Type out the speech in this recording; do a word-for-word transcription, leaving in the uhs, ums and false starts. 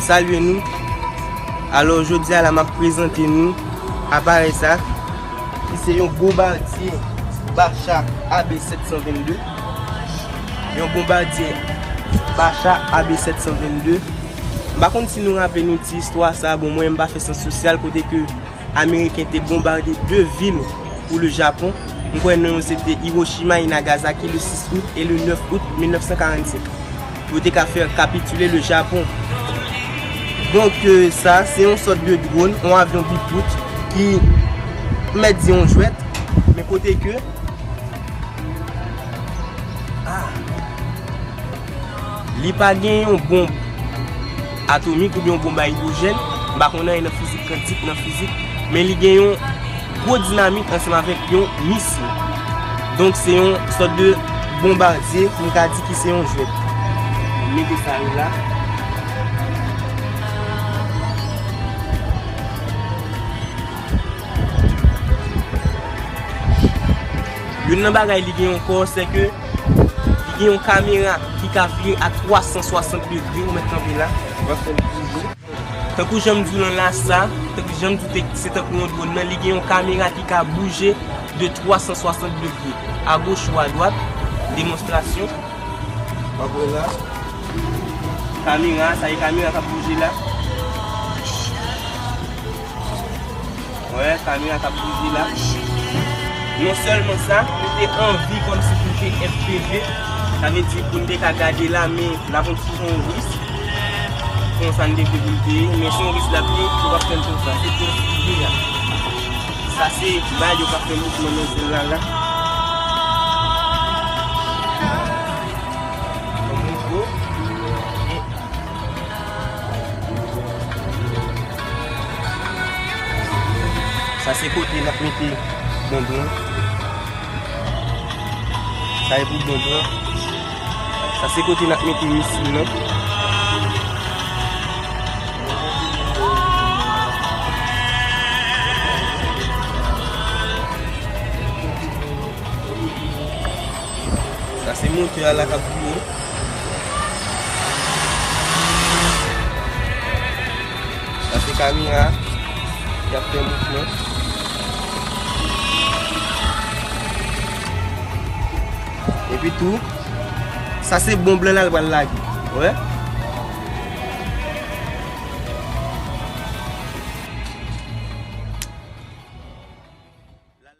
Salye nou. Alò, jodi a la, m ap prezante nou aparèy sa, ki se yon bonbadye Bacha A B sèt san vennde. Yon bonbadye Bacha A B sèt san vennde. M pa konn si nou raple nou ti istwa sa. Bon, mwen, m pa fè syans sosyal, kote ke Ameriken te bonbade de vil pou le Japon. M kwè non yo se te Hiroshima e Nagasaki le sis out e le nèf out mil nèf san karannsenk. Pou yo te ka fè kapitile le Japon. Donk, euh, sa, se yon sòt de dwòn, yon avyon Bipwout ki mèt di yon jwèt, men kote ke Ah. Li pa gen yon bonb atomik oubyen yon bonb a idwojèn. M pa konn anyen nan fizik kantik, nan fizik, men li gen yon gwo dinamik ansanm avèk yon misil. Donk, se yon sòt de bonbadye, m ka di ki se yon jwèt. M mete sa yo la. Youn nan bagay li gen ankò, se ke li gen yon kamera ki ka vire a twa san swasant degre, ou mèt kanpe la, w ap fè l bouje. Tankou jan m di w lan la, sa, tankou jan m di w, se tankou yon dwòn nan, li gen yon kamera ki ka bouje de twa san swasant degre, agoch ou adwat, demonstrasyon. W ap wè la. Kamera, sa e kamera k ap bouje la. Wè, kamera k ap bouje la. Non sèlman sa, nou te anvi kòmsi pou jwe F P V. Sa vle di pou n te ka gade la, men n ap yon ti jan yon risk. Konsa n te vle pou l te ye, men se yon risk l ap ye, nou p ap fè l konsa. Se te yon ide a. Sa se bal yo k ap fè mouvman nan syèl la la. Yon mouvman. Sa se kote n ap mete bonbon. Sa e pou bonbon. Sa se kote n ap mete misil nan. Sa se motè a la k ap vire. Sa se kamera ki ap fè mouvman. Epi tou, sa se bonb lan la l pral lage. Wè?